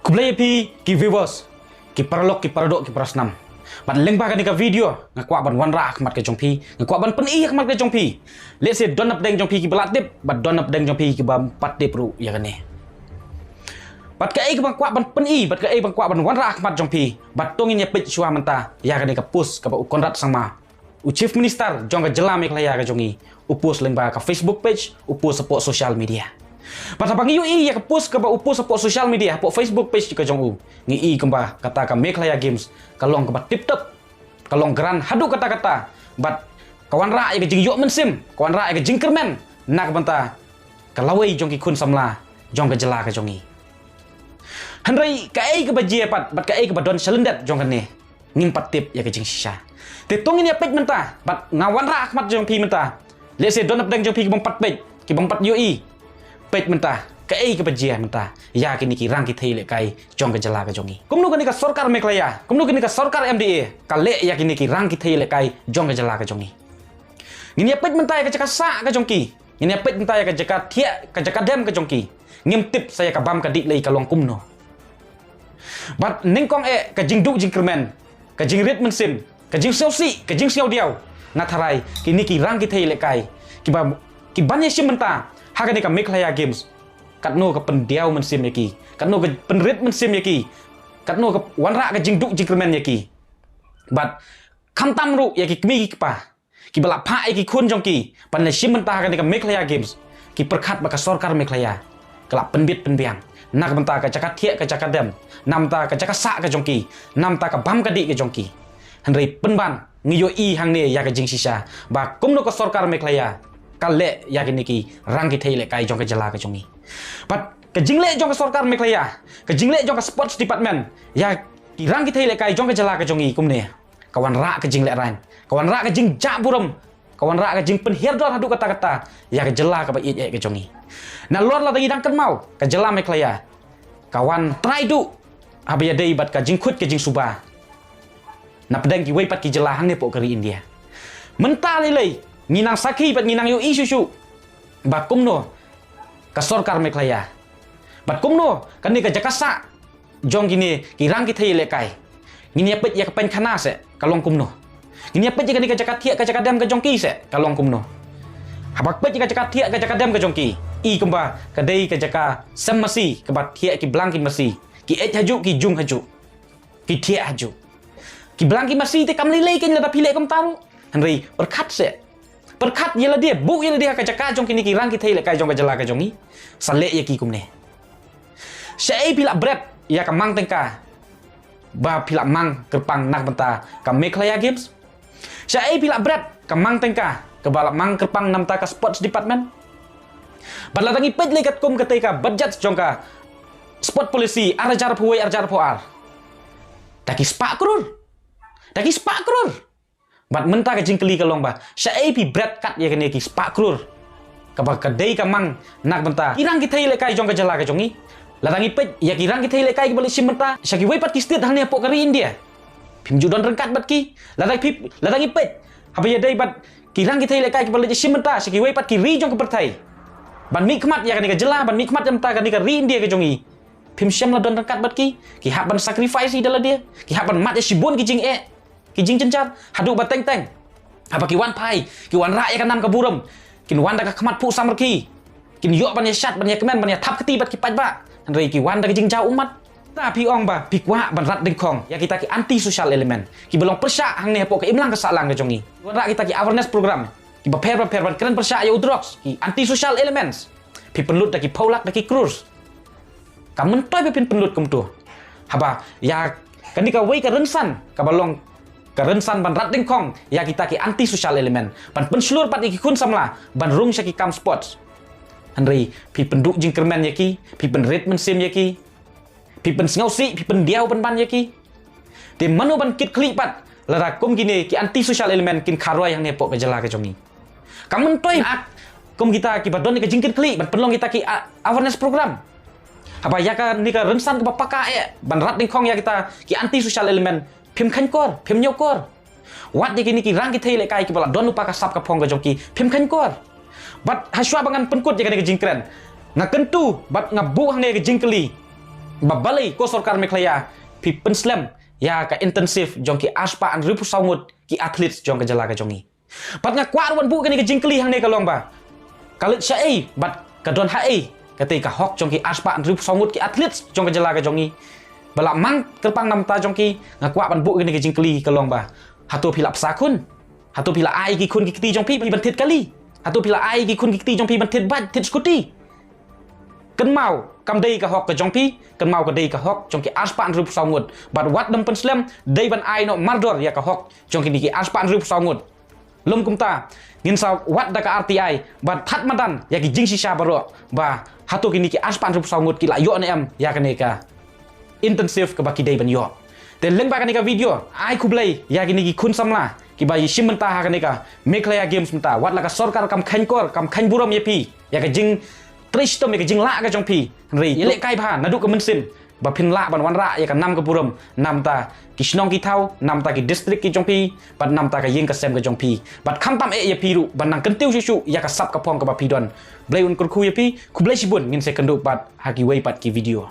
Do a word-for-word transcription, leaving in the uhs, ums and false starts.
Khublei ïa phi ki viewers, ki paralok, ki paradoh, ki parasnam. Bad lyngba kane ka video nga kwah ban wanrah ha khmat ka jong phi, nga kwah ban pyni ha khmat ka jong phi. Lehse don napdeng jong phi kiba la tip, bad don napdeng jong phi kiba ym pat tip ruh ïa kane. Bad kaei kaba nga kwah ban pyni, bad kaei ba nga kwah ban wanrah ha khmat jong phi, bad to ngin ïa peit shuwa mynta ïa kane ka post kaba u Conrad Sangma, u Chief Minister jong ka jylla Meghalaya ka jong ngi, u post lyngba ka Facebook page, u post hapoh social media. Bad haba ngi ïohi ïa ka post kaba u post hapoh social media, hapoh Facebook page ka jong u, ngi i kumba kata ka Meghalaya Games ka long kaba tip top, ka long grand haduh katta katta. Bad ka wanrah ïa ka jingïoh mynsiem, ka wanrah ïa ka jingkyrmen na ka bynta ka lawei jong ki khun samla jong ka jylla ka jong ngi. Hynrei kaei kaba jia pat bad kaei kaba don shalyndet jong kane, ngim pat tip ïa ka jingshisha. Te to ngin ïa peit mynta, bad nga wanrah ha khmat jong phi mynta. Lehse don napdeng jong phi ki bym pat peit, ki bym pat ïohi. Peit mynta kaei kaba jia mynta ïa kine ki rangkitei lehkai jong ka jylla ka jong ngi. Kumno kane ka sorkar Meghalaya, kumno kane ka sorkar M D A ka leh ïa kine ki rangkitei lehkai jong ka jylla ka jong ngi. Ngin ïa peit mynta ïa ka jaka sah ka jong ki. Ngin ïa peit mynta ïa ka jaka thiah, ka jaka dem ka jong ki. Ngim tip sa ïa ka bam ka dih lei ka long kumno. Bad nyngkong eh ka jingduh jingkyrmen, ka jingrit mynsiem, ka jingsngewsih, ka jingsngewdiaw, nga tharai kine ki rangkitei lehkai kiba, ki ban ïashim bynta ha kane ka Meghalaya Games, katno ka pyndiaw mynsiem ïa ki, katno ka pynrit mynsiem ïa ki, katno ka wanrah ka jingduh jingkyrmen ïa ki. Bad khamtam ruh ïa ki kmie ki kpa kiba la phah ïa ki khun jong ki ban ïashim bynta ha kane ka Meghalaya Games, ki pyrkhat ba ka sorkar Meghalaya ka la pynbit pynbiang na ka bynta ka jaka thiah, ka jaka dem, na bynta ka jaka sah ka jong ki, na bynta ka bam ka dih ka jong ki. Hynrei pynban ngi ïohi hangne ïa ka jingshisha ba kumno ka sorkar Meghalaya ka leh ïa kine ki rangkitei lehkai jong ka jylla ka jong ngi. Bad ka jingleh jong ka sorkar Meghalaya, ka jingleh jong ka Sports Department ïa ki rangkitei lehkai jong ka jylla ka jong ngi kumne, ka wanrah ka jinglehrain, ka wanrah ka jingjah burom, ka wanrah ka jingpynhiar dor haduh katta katta ïa ka jylla kaba ïeit eh ka jong ngi. Nalor lada ngi dang kynmaw, ka jylla Meghalaya ka wan trai duh haba ïadei bad ka jingkhuid ka jingsuba napdeng kiwei pat ki jylla hangne hapoh ka ri India. Mynta lei lei ngi nang sakhi bad ngi nang ïohi shuh shuh ba kumno ka sorkar Meghalaya, bad kumno kane ka jaka sah jong kine ki rangkitei lehkai. Ngin ïa peit ïa ka paikhana se ka long kumno. Ngin ïa peit ïa kane ka jaka thiah, ka jaka dem ka jong ki se ka long kumno. Haba peit ïa ka jaka thiah, ka jaka dem ka jong ki, i kumba ka dei ka jaka sem masi kaba thiah ki blang ki masi, ki eit hajuh, ki jung hajuh, ki thiah hajuh. Ki blang ki masi te kam lei lei kein lada phi leh kumta ruh. Hynrei pyrkhat se, pyrkhat ïa lade, buh ïa lade ha ka jaka jong kine ki rangkitei lehkai jong ka jylla ka jong ngi, sa leh ïa ki kumne. Shaei phi la bret ïa ka mang tyngka ba phi la mang kyrpang na ka bynta ka Meghalaya Games? Shaei phi la bret ka mang tyngka kaba la mang kyrpang na bynta ka Sports Department? Bad lada ngi peit lei katkum katei ka budget jong ka Sport Policy ar hajar arphew wei ar hajar arphew ar, da ki spah klur, da ki spah klur. Bad mynta ka jingkylli ka long ba shaei phi bret kat ïa kane ki spah klur kaba ka dei ka mang na ka bynta ki rangkitei lehkai jong ka jylla ka jong ngi? Lada ngi peit ïa ki rangkitei lehkai kiba leit shim bynta sha kiwei pat ki state hangne hapoh ka ri India, phim ju don ryngkat bad ki. Lada phi, lada ngi peit haba ïadei bad ki rangkitei lehkai kiba leit shim bynta sha kiwei pat ki ri jong ka pyrthei, ban mihkhmat ïa kane ka jylla, ban mihkhmat ïa mynta kane ka ri India ka jong ngi, phim shym la don ryngkat bad ki. Ki hap ban sacrifice ïa lade, ki hap ban mad ïa shibun ki jingeh, ki jingjynjar, haduh ba teng teng haba ki wan phai, ki wanrah ïa ka nam ka burom, kin wan da ka khmat phuh samrkhie, kin ïoh ban ïashad, ban ïakmen, ban ïathap kti bad ki paidbah, hynrei ki wan da ka jingjaw ummat. Te phi ong ba phi kwah ban rat dyngkhong ïa kita ki anti social element kiba long pyrshah hangne hapoh ka imlang ka sahlang ka jong ngi, wanrah kita ki awareness program kiba pher ba pher ban kren pyrshah ïa u drugs, ki anti social elements. Phi pynlut da ki phew lak, da ki crores. Kam myntoi ba phin pynlut kumto. Haba ïa kane kawei ka rynsan kaba long ka rynsan ban rat dyngkhong ïa kita ki anti social element, ban pynshlur pat ïa ki khun samla ban rung sha ki kam sports. Hynrei phi pynduh jingkyrmen ïa ki, phi pynrit mynsiem ïa ki, phi pynsngewsih, phi pyndiaw pynban ïa ki. Te mano ban kit khlieh pat lada kum kine ki anti social element kin kharoi hangne hapoh ka jylla ka jong ngi? Kam myntoi kum kita kiba don ka jingkit khlieh ban pynlong kita ki, ah, awareness program. Haba ïa kane ka rynsan kaba paka eh ban rat dyngkhong ïa kita ki anti social element, phim kheiñ kor, phim ñiew kor. Wat ïa kine ki rangkitei lehkai kiba la don lypa ka sap ka phong ka jong ki, phim kheiñ kor. Bad hashwa ba ngan pynkut ïa kane ka jingkren, nga kyntu bad nga buh hangne ka jingkylli Ba balei ko sorkar Meghalaya phi pynslem ïa ka intensive jong ki arspah hynriewphew saw ngut ki athletes jong ka jylla ka jong ngi. Bad nga kwah ruh ban buh kane ka jingkylli hangne ka long ba ka leit shaei bad ka don haei katei ka hok jong ki arspah hynriewphew saw ngut ki athletes jong ka jylla ka jong ngi. Ba la mang kyrpang namar jong ki, nga kwah ban buh kane ka jingkylli ka long ba hato phi la bsa khun? Hato phi la ai ki khun ki kti jong phi ban thied kali? Hato phi la ai ki khun ki kti jong phi ban thied bike, thied scooty? Kynmaw, kam dei ka hok ka jong phi, kynmaw ka dei ka hok jong ki arspah hynriewphew saw ngut. Bad wat dang pynslem, dei ban ai noh mardor ïa ka hok jong kine ki arspah hynriewphew saw ngut. Lym kumta, ngin sa wad da ka R T I, bad thad madan ïa ki jingshisha baroh, ba hato kine ki arspah hynriewphew saw ngut ki la ïoh ne em ïa kane ka intensive kaba ki dei ban ïoh. Te lyngba kane ka video, ai khublei ïa kine ki khun samla kiba ïashim bynta ha kane ka Meghalaya Games mynta. Wat la ka sorkar kam kheiñ kor, kam kheiñ burom ïa phi ïa ka jingtrei shitom, ïa ka jinglah ka jong phi, hynrei ïalehkai bha naduh ka mynsiem ba phin lah ban wanrah ïa ka nam ka burom namar ki shnong ki thaw, namar ki district ki jong phi, bad namar ka ïing ka sem ka jong phi. Bad khamtam eh ïa phi ruh ban nang kyntiew shuh shuh ïa ka sap ka phong kaba phi don. Blei un kyrkhu ïa phi. Khublei shibun, ngin sa ïakynduh pat ha kiwei pat ki video.